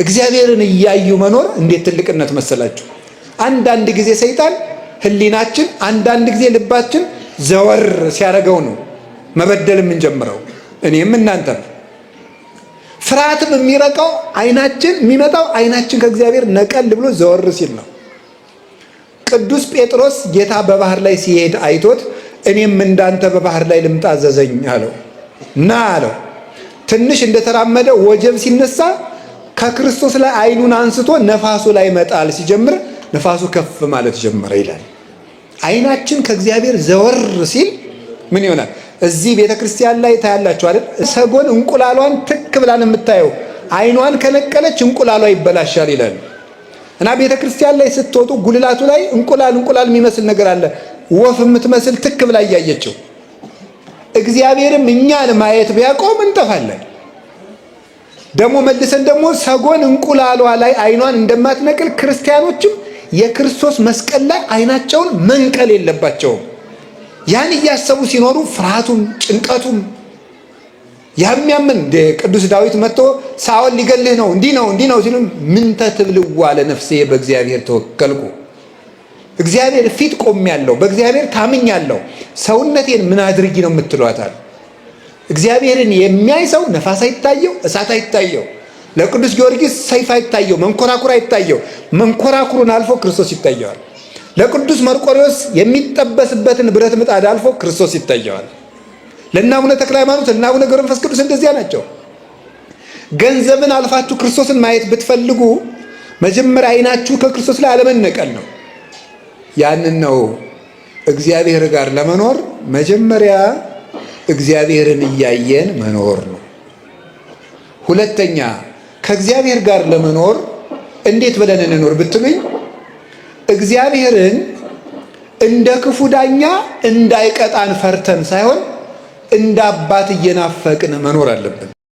እግዚአብሔርን እያዩ መኖር እንዴት ትልቅነት መሰላችሁ! አንዳንድ ጊዜ ሰይጣን ሕሊናችን፣ አንዳንድ ጊዜ ልባችን ዘወር ሲያደርገው ነው መበደል የምንጀምረው፣ እኔም እናንተም። ፍርሃትም የሚረቀው አይናችን የሚመጣው አይናችን ከእግዚአብሔር ነቀል ብሎ ዘወር ሲል ነው። ቅዱስ ጴጥሮስ ጌታ በባህር ላይ ሲሄድ አይቶት እኔም እንዳንተ በባህር ላይ ልምጣ አዘዘኝ አለው። ና አለው። ትንሽ እንደተራመደ ወጀብ ሲነሳ ከክርስቶስ ላይ አይኑን አንስቶ ነፋሱ ላይ መጣል ሲጀምር ነፋሱ ከፍ ማለት ጀመረ ይላል። አይናችን ከእግዚአብሔር ዘወር ሲል ምን ይሆናል? እዚህ ቤተ ክርስቲያን ላይ ታያላችሁ አይደል? ሰጎን እንቁላሏን ትክ ብላን የምታየው አይኗን ከነቀለች እንቁላሏ ይበላሻል ይላል። እና ቤተ ክርስቲያን ላይ ስትወጡ ጉልላቱ ላይ እንቁላል እንቁላል የሚመስል ነገር አለ። ወፍ የምትመስል ትክ ብላ እያየችው። እግዚአብሔርም እኛን ማየት ቢያቆም እንጠፋለን። ደግሞ መልሰን ደግሞ ሰጎን እንቁላሏ ላይ አይኗን እንደማትነቅል ክርስቲያኖችም የክርስቶስ መስቀል ላይ አይናቸውን መንቀል የለባቸውም። ያን እያሰቡ ሲኖሩ ፍርሃቱም ጭንቀቱም ያሚያምን ቅዱስ ዳዊት መጥቶ ሳኦል ሊገልህ ነው እንዲህ ነው እንዲህ ነው ሲሉም ምንተ ትብልዋ ለነፍሴ በእግዚአብሔር ተወከልኩ፣ እግዚአብሔር ፊት ቆሜያለሁ፣ በእግዚአብሔር ታምኛለሁ፣ ሰውነቴን ምን አድርጊ ነው የምትሏታል። እግዚአብሔርን የሚያይ ሰው ነፋስ አይታየው፣ እሳት አይታየው። ለቅዱስ ጊዮርጊስ ሰይፍ አይታየው፣ መንኮራኩር አይታየው። መንኮራኩሩን አልፎ ክርስቶስ ይታየዋል። ለቅዱስ መርቆሬዎስ የሚጠበስበትን ብረት ምጣድ አልፎ ክርስቶስ ይታየዋል። ለእነ አቡነ ተክለ ሃይማኖት፣ ለእነ አቡነ ገብረ መንፈስ ቅዱስ እንደዚያ ናቸው። ገንዘብን አልፋችሁ ክርስቶስን ማየት ብትፈልጉ መጀመሪያ አይናችሁ ከክርስቶስ ላይ አለመነቀል ነው። ያንን ነው እግዚአብሔር ጋር ለመኖር መጀመሪያ እግዚአብሔርን እያየን መኖር ነው። ሁለተኛ ከእግዚአብሔር ጋር ለመኖር እንዴት ብለን እንኖር ብትሉኝ እግዚአብሔርን እንደ ክፉ ዳኛ እንዳይቀጣን ፈርተን ሳይሆን እንደ አባት እየናፈቅን መኖር አለብን።